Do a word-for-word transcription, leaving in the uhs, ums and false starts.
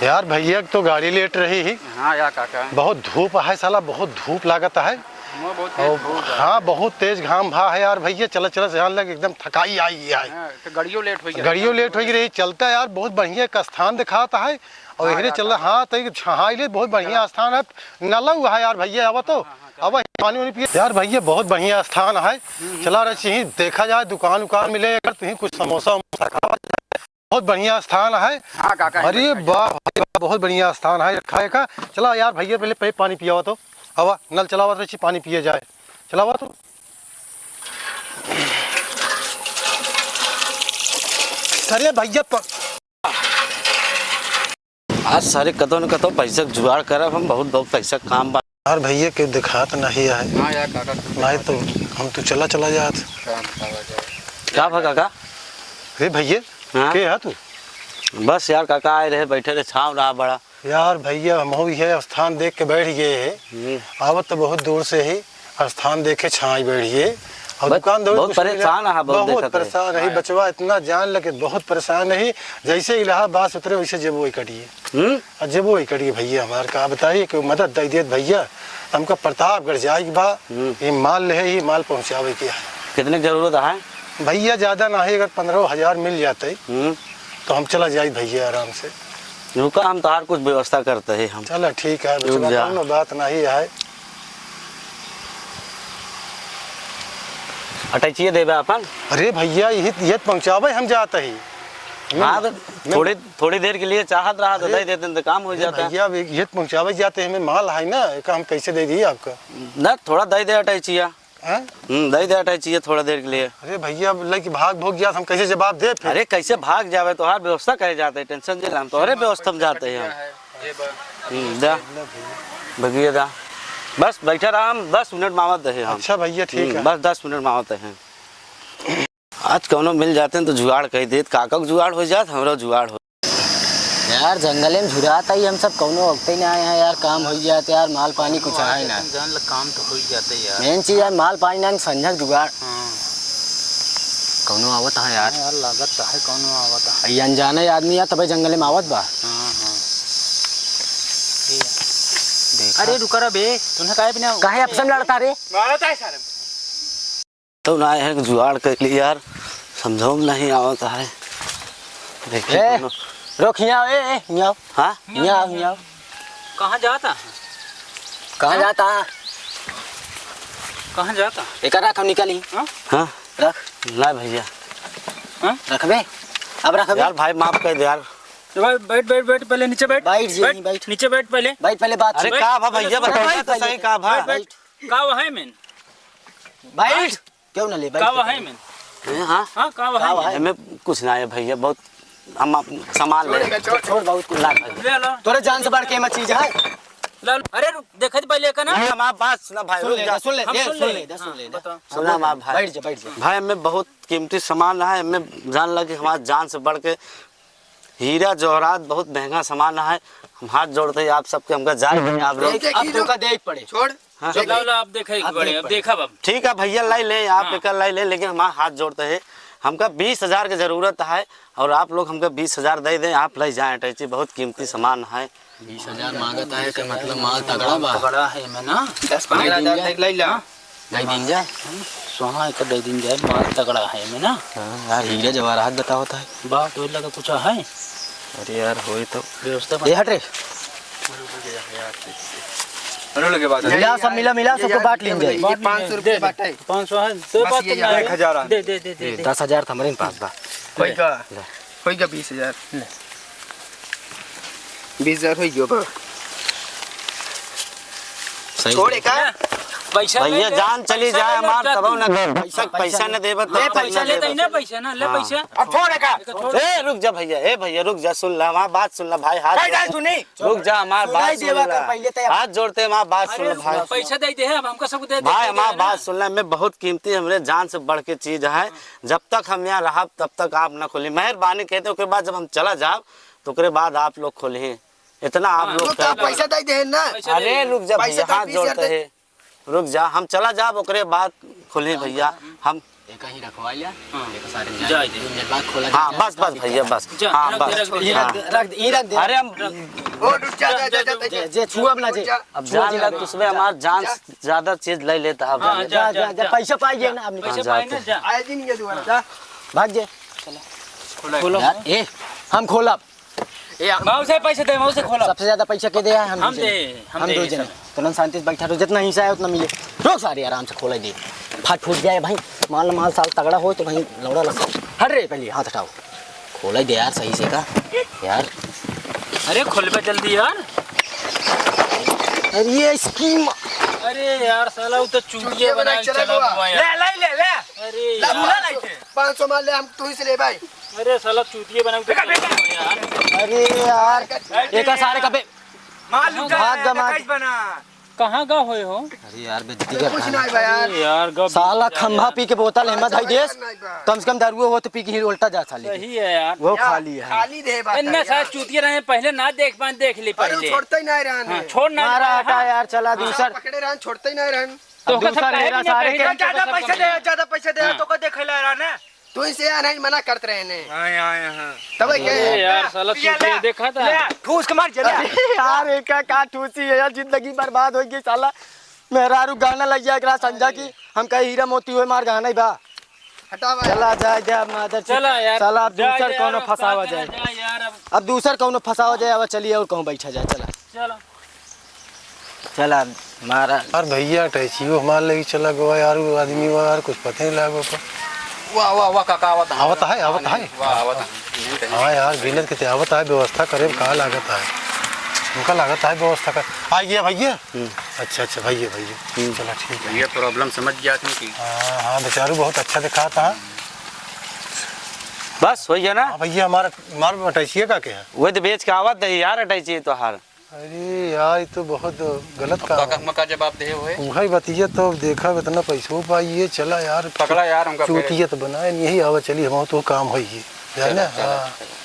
यार भैया, एक तो गाड़ी लेट रही ही। हाँ यार काका। बहुत धूप है साला, बहुत धूप लागत है। हमो बहुत तेज और धूप है। हाँ, बहुत तेज घाम भा है यार भैया, चला चला जान लग एकदम थकाई आई है। हाँ, तो गाड़ियों लेट हो गया। गाड़ियों लेट हो गई रही, चलता यार बहुत बढ़िया एक स्थान दिखाता है। और हाँ एकरे यार, चल हाँ। हाँ, तो एक छहाई ले बहुत बढ़िया चला। स्थान है, नलऊ है यार भैया, आवा तो। हाँ, हाँ, चला। आवा पानी वानी पिए यार भैया, बहुत बढ़िया स्थान है। हम्म, हम्म। चला रहे चाहिए, देखा जाए दुकान उकान मिले, अगर तुहीं कुछ समोसा वमोसा खावा जाए। बहुत बढ़िया स्थान है। हाँ, काका, है, अरे बैठा जाए। वाह भाई वाह, बहुत बढ़िया स्थान है, रखा है का। चला यार भैया, पहले पे पानी पियावा तो। आवा, नल चलावा तो, पानी पिए जाए। चलावा तो। अरे भैया प- आज सारे कतौ न कतौ पैसा के जुगाड़ करब हम, बहुत बहुत पैसा के काम बा। यार भैया, केहू दिखात नहीं है। हाँ यार, काका, केहू नहीं दिखात तो नहीं। हम तो चला, चला जात। काम खावा जाए। का भा काका? रे भैया, हाँ? के है तू? बस यार काका, आए रहे, बैठे रहे, छाँव रहा बड़ा। यार भैया, हमहू इहे स्थान देख के बैठ गए है। हम्म। आवत तो बहुत दूर से ही, स्थान देखे छाँव बैठ गए। और बस दुकान दौरी बहुत कुछ नहीं परेशान रहा। है, बहुत बहुत देखत है। परेशान रही हाँ। बचवा, इतना जान लगे, बहुत परेशान रही। जैसे इलाहाबाद से उतरे, वैसे जेबो वही कटिए। हम्म? आ जेबो वही कटिए भैया, हमार का बताइए, कोई मदद दे देत भैया। हमका प्रतापगढ़ जाए के बा, हम्म। ये माल ले है, ये माल पहुँचावे के है। कितने की जरूरत है? भैया, ज्यादा ना है, अगर पन्द्रह हजार मिल जाते, हम्म। तो हम चला जाई भैया आराम से। रुका, हम तोहार कुछ व्यवस्था करते हैं हम। चला, ठीक है, रुक बचवा, जा। कौनो बात नहीं है। अटैचिए देबे अपन? अरे भैया, यही, यही पहुँचावे हम जाते ही। हाँ, तो मैं थोड़ी, थोड़ी देर के लिए चाहत रहा तो अरे, दे देते तो काम हो अरे जाता। भैया, अब यही पहुँचावे जाते हैं, हमें माल है ना, एक हम कैसे दे दिए आपका? ना, थोड़ा दे दे अटैचिया। हैं? हम्म, दे दे अटैचिया थोड़ा देर के लिए। अरे भैया, अब लइके भाग भोग जात, हम कैसे जवाब दे फिर? अरे, कैसे भाग जावे? तोहार व्यवस्था करे जाते हैं, tension जे हम तोहरे व्यवस्था में जाते हैं हम। हम्म, दा। भगिया दा। बस बैठा रहा, हम दस मिनट मावत दे हम। अच्छा भैया, ठीक हम्म, है। बस दस मिनट मावत है। आज कौनो मिल जाते हैं तो जुगाड़ कही देत, काका के जुगाड़ हो जात, हमरा जुगाड़ हो। यार, जंगले में झुरात आई हम सब, कौनो वक्ते ना आए हैं यार, काम हो जात यार, माल पानी कुछ आए ना। जान ल, काम तो हो ही जाते यार। Main चीज है माल पानी ना, संझक जुगाड़। हाँ। कौनो आवत है यार। हाँ यार, लागत तो है कौनो आवत है। ये अनजाने आदमी यार, तबे जंगले में आवत बा। हाँ, हाँ। ये। देखा। अरे रुका रे बे, तूने काहे बिना काहे आपस में लड़ता रे? मारत है सारे। तो ना है जुगाड़ कर ली यार, समझो में नहीं आवत है। देखिए ए, कौनो रोक, हियाँ आओ, ए, ए, हियाँ आओ। हाँ? हियाँ आओ, हियाँ आओ। कहाँ जाता? कहाँ हाँ? जाता? कहाँ जाता? एकर रख, हम निकली। हाँ? हाँ? रख। ना भैया। हाँ? रखबे? अब रखबे? यार भाई, माफ कर दे यार। तो भाई, बैठ, बैठ, बैठ, पहले नीचे बैठ। बैठ जी, बैठ, बैठ। नीचे बैठ पहले। बैठ, पहले बात अरे सुन। का भा भैया, बैठ, बताइए बैठ तो पहले। सही का भा। बैठ, बैठ। का वहे में? बैठ। हाँ? क्यों ना ले, बैठ का के वहे पहले। में? ए, हाँ? हाँ, का वहे का में? वहे? एमे कुछ ना है भैया, बहुत हम आप सामान ले। छोड़, छोड़, बहुत कुछ। ला भाई। ले लो। तोरे जान से बढ़ के एमे चीज है। ला लो। अरे रुक, देखा तो पहले का ना। नहीं, हमार बात सुना भाई, सुन रुक ले, जा। सुन ले, हम ये सुन सुन ले। ले, सुन हाँ, ले। बताओ। सुना हमार भाई। बैठ जा, बैठ जा। भाई, एमे बहुत कीमती सामान रहा है, एमे जान लगे हमार जान से बढ़ के हीरा जवाहरात बहुत महंगा सामान है। हम हाथ जोड़ते हैं आप सबके, हमका जाए दें आप लोग। एक, एक अब हीरो। तोका देख पड़े। छोड़। हाँ। देख। ला, ला, आप देखा एक अब बार, देख अब पड़े। देखा बाबू। ठीक है भैया, लाई ले, आप हाँ। एकर लाई ले, लेकिन हमार हाथ जोड़ते हैं, हमका बीस हजार के जरूरत है और आप लोग हमका बीस हजार दे दें, आप ले जाएं अटैची, बहुत कीमती सामान है। बीस हजार मांगत है, के मतलब माल तगड़ा बा। तगड़ा है में ना। दस पन्द्रह हजार तक ले ला। दे दीन जाए। सोना एक दे दीन जाए, माल तगड़ा है में ना। हाँ, यार, हीरे जवाहरात बतावत है। बात होई लगा कुछ है। अरे यार, होई तो। व्यवस्था ए, हट रे। अरे लगे बात है। मिला, सब मिला, मिला, सबको बांट लीन जाए। ये पाँच सौ रुपये बांटे। पाँच सौ है, तो बस बात ये करना है। एक हजार आ। दे, दे, दे, दे, दे। दस हजार तो हमरे पास बा। होई का? ले। होई का बीस हजार? ले। बीस हजार होई गयो बा। सही छोड़े से। का? पैसा भैया, ले, जान चली पैसा जाए ले, हमार, जाती। तब ना पैसा, पैसा न देबे, तब ले, तक पैसा ना ले, देबे। तई ना पैसा ना, ले हाँ। पैसा। अब छोड़े का? एक छोड़। ए, रुक जा भैया, ए भैया, रुक जा, सुन ला, हमार बात सुन ला भाई, हाथ कह दे सुनी। रुक जा, हमार बात सुनाई सुन देवा ला। कर पहले तो। हाथ जोड़ते हैं, हमार बात सुन अरे, ला भाई। पैसा दे दे, अब हमका सब दे दे, भाई, दे दे हमार ना। बात सुन ला, मैं बहुत कीमती, हमरे जान से बढ़ के चीज है। जब तक हम यहाँ रहब, तब तक आप ना खोली। मेहरबानी कहते, ओकरे बाद जब हम चला जाब, तो ओकरे बाद आप लोग खोली। इतना आप हाँ, लोग तो कर दो। पैसा दे दे ना। पैसा दे अरे दे। रुक जा पैसा भैया, तो हाथ बीस हजार जोड़ते दे। हैं। रुक जा, हम चला जाब, ओकरे बाद खोली भैया। हम एक ही रखवा लिया। हाँ। एक सारे जा, जाए। दे। दो मिनट बाद खोला हाँ, जाए। बस, बस भैया, बस। जा, हाँ, रख दे, बस। रख दे। ये रख दे, रख दे, ये रख दे। अरे हम ओ, रुक जा, जा, जा, जा, जा, जे, जे, छुआ ना, जे। रुक जा। अब जान लग, उसमें हमार जान जा। ज्यादा चीज ले लेता है, हाँ, जान जा, जा, जा, जा। पैसा पाइए ना, अपने पैसा हाँ, पाए ना, जाते। जा। आए दिन ये दोबारा, जा। भाग जे। खोला। खोलो। यार, ए, हम खोलब। ए, हम मौसे पैसे दे, मौसे खोला। सबसे ज्यादा पैसा के दे है? हम हम दो जने। दे, हम हम दे, दो जने। सब। तुरंत शांति से बैठा रहो, जितना हिस्सा है उतना मिले। रोक सारे, आराम से खोला दे। फाट फूट जाए भाई, माल, माल साल तगड़ा हो तो भाई लौड़ा लग। हट रे, पहले हाथ हटाओ। खोला दे यार, सही से का यार। अरे खोलबे जल्दी यार। अरे ये स्कीम। अरे यार, साला वो तो चूतिया चूतिया बना बना के के चला चला गया। गया यार। ले, ले, ले, ले। अरे ला, यार। बुला लाइके। पाँच सौ मार ले, हम तू ही से ले भाई। अरे साला चूतिया बना के चला गया यार। अरे यार, एका सारे का बे-, मार लूटा भाग है, गमा। कैसे बना? कहाँ का होए हो? अरे यार, बेइज्जती अरे कर कुछ रहा ना है। है भाई यार। अरे यार, गप साला खंभा पी के बोतल हिम्मत है देश। नहीं बा। कम से कम दारुओ हो तो पी के ही उल्टा जा साले। सही है यार। वो यार, खाली है। खाली दे बात इतना है सारा यार। चूतिया रहे, पहले ना देख पाए, देख ले अरे वो पहले। छोड़ते ही नहीं रहने। हाँ, छोड़ ना मारा रहा। हटा यार, चला हाँ। दूसर। पकड़े रहन, छोड़ते ही नहीं रहन। तो अब ओकर सब दूसर काहे हेरा भी नहीं सारे कही के ना? ज्यादा पैसा दे, ज्यादा पैसा दे, हाँ। तो को देखे ला रहा ना। तू इसे आ नहीं मना करत रहे ने। हाँ, हाँ, हाँ। तब अरे के? यार, साला ये चूतिया ले, देखा था। ले, ठूस के मार, जला। अरे यार, एका का ठूसी है यार, जिंदगी बर्बाद हो गई साला। मेहरारू गहना लग जाए एकरा संझा की, हम कहे हीरा मोती होए मार गहना ही बा। हटा भाई। चला जाए दे अब मादर से। चला यार, साला अब जा, दूसर जा, कौनो अब फंसावा का जाए। करा जाए यार अब। अब दूसर कौनो फंसावा जाए, अब चलिए और कहूँ बैठा जाए, चला। चलो। चला, मारा। यार भैया, टैचियो हमार लेके चला गवा यार, वो आदमी वा यार, कुछ पता नहीं लागो पर। वाह, वाह, वाह, काका, आवत है। आवत है, आवत है। वाह, आवत है। हाँ यार, गिनत के ते आवत है, व्यवस्था करे, कहाँ लागत है? उनका लागत है व्यवस्था कर। आ गया भैया? हम्म। अच्छा, अच्छा, भैया, भैया। हम्म। चला, ठीक है। भैया, problem समझ गया आदमी की। हाँ, हाँ, बेचारू बहुत अच्छा दिखा था। बस, वही है ना? हाँ भैया, हमारा, हमारा अटैचिए का क्या है? वही तो बेच के आवत है यार, अटैचिए तो हार। अरे यार, ये तो बहुत गलत अब काम काका है। हमें का जवाब दे हुए? उहे बतिया तो देखा, इतना पैसो पाइए, चला यार, पकड़ा यार, हमका चूतिया तो बनाए नहीं, यही आवा, चली, हम तो काम है ये, जाने? चला, चला, हाँ। चला।